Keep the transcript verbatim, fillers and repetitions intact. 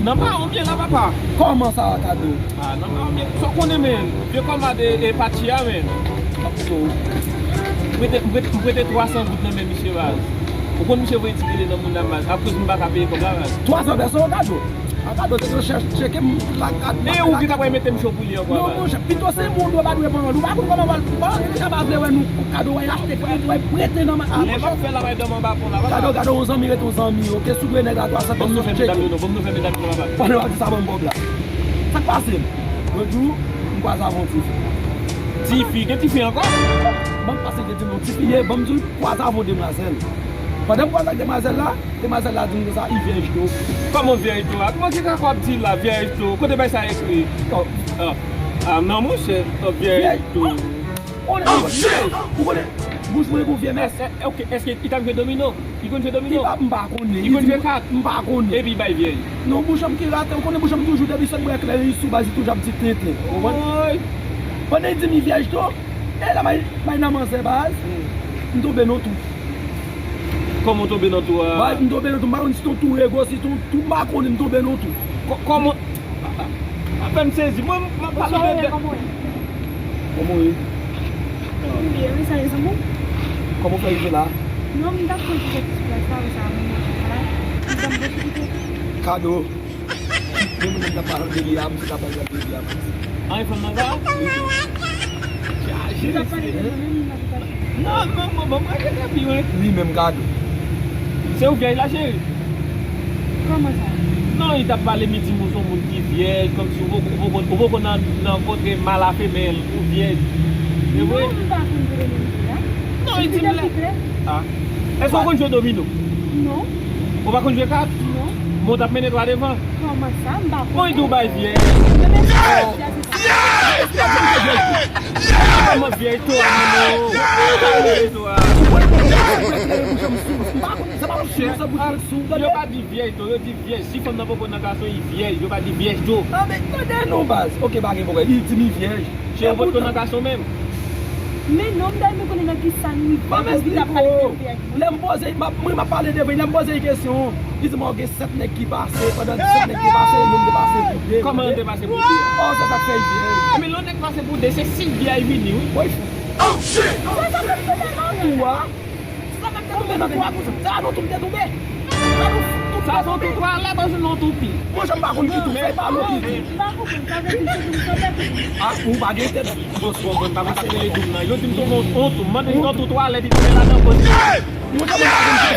Nan pa ou byen la, papa. Kòman sa, Kado? Ah, nan pa ou byen. Sa w konnen, men, vye kòmad e, e Patchi a, men. M prete, m prete, m prete twa san goud nan men misye, baz. Ou konn misye voye ti rele nan moun la, baz. Akoz m pa ka peye kòb la, baz. Twa san pèso, Kado? A Kado te chèche tcheke m la kat. E ou ki ta pral mete m cho pou li ankò, baz. Non, monchè, pito se moun yo pa dwe pran. Ou pa konn kòman w al, bon, li deja pa vle wè nou. Kado w al achte, w al prete nan men. Lè m ap fè la, bay dòmi anba pon la, papa. Kado, Kado, yon zanmi rete yon zanmi, oke? Si w dwe nèg la twa san pèso, tcheke. Ban m nou fèmen dam yo, non. Ban m nou fèmen dam yo, papa. Pandan w ap di sa, ban m kòb la. Sa k pase m? Lòt jou, m kwaze avè yon tifi. Tifi? Gen tifi ankò? Ban m pase gen ti non, tifi ye, ban m di w, kwaze avè yon demwazèl. Pandan m kwaze ak demwazèl la, demwazèl la di m konsa, li vyèj tou. Kòman vyèj tou? A, kòman ki ka w ap di la, vyèj tou? Kote bay sa ekri? Oh. Ah, ah, non, monchè, oh, vyèj tou. Ou konnen, ou konnen, bouch mwen gon vye mès. Eh, eh, ok, èske li t ap jwe domino? Li konn jwe domino? Li pa, m pa konnen. Li konn jwe kat? M pa konnen. Epi bay vyèj. Non, bouch an m ki rate, ou konnen bouch an m toujou depi sèt mwen eklè, li sou baz, li toujou ap di tenten. Ou konprann? Woy! Pandan li di m li vyèj tou, e la bay, bay nan manzè baz, m tonbe nan tou. Kòman w tonbe nan tou a? Baz, m tonbe nan tou, m pa konn si ton tou rego, si ton tou, m pa konnen, m tonbe nan tou. Kò-, kòman? Apèn sezi. Mwen, m ap pale de, de. Kòman w ye? Kòman w ye? Mwen byen, wi, sa rezon mwen. Kòman w fè rive la? Non, m t ap pran ti kèk ti plas la, sa mwen manje la. M t ap pran ti kèk. Kado. Mwen menm m t ap pale de li a, m t ap pale de li a. An, e fanm nan sa? Chaje. M t ap pale de mwen menm, m t ap pale. Non, non, non, bon, mwen gen epi, wi. Li menm, Kado. Se ou vyèj la, cheri? Kòman sa? Non, li t ap pale, li di m ou se yon moun ki vyèj, kòmsi ou poko, ou poko, ou poko nan, nan kontre mal a femèl, ou vyèj. E vre? Non, m pa konn jwe domino la. Non, li di m lè. Ah. Èske ou konn jwe domino? Non. Ou pa konn jwe kat? Non. Bon, w t ap mennen twa devan. Kòman sa? M pa konn. Bon, li di w bay vyèj. Kòman vyèj tou a, mano? Vyèj tou a. Yo pa di vyèj tou, yo di vyèj. Si fanm nan poko nan gason, li vyèj. Yo pa di vyèj tou. Ah, men tande non, baz. Ok, pa gen pwoblèm. Li di m li vyèj. Cheri, ou potko nan gason menm. Men non, m ta renmen konnen nan ki sa nou rive. Ban m eksplike w. Lè m poze, m ap, mwen m ap pale de vre. Lè m poze l kesyon, li di m, "Ou gen sèt nèg ki pase, pandan sèt nèg ki pase, youn te pase pou de." Kòman youn te pase pou de? Oh, se sa k fè l vyèj. Men lè yon nèg pase pou de, se sis biyay vini, wi. Wi. Oh, shit! Tou a. Tonbe nan twa konsa. Sa non, tou m te tonbe. Sa se yon tou twalèt, se yon tou pi. Mwen, jan m pa konn ki tou, se pa non ki tou. M pa konprann, sa vle di se pou m sanble tou. Ah, ou pa gen tèt. Bon, bon, bon, pa konn sa k rele doub nan. Yo di m tonbe yon tou, m mande yon tou twalèt, li tonbe ladan, bon. Mwen, jan m pa konn ki tou.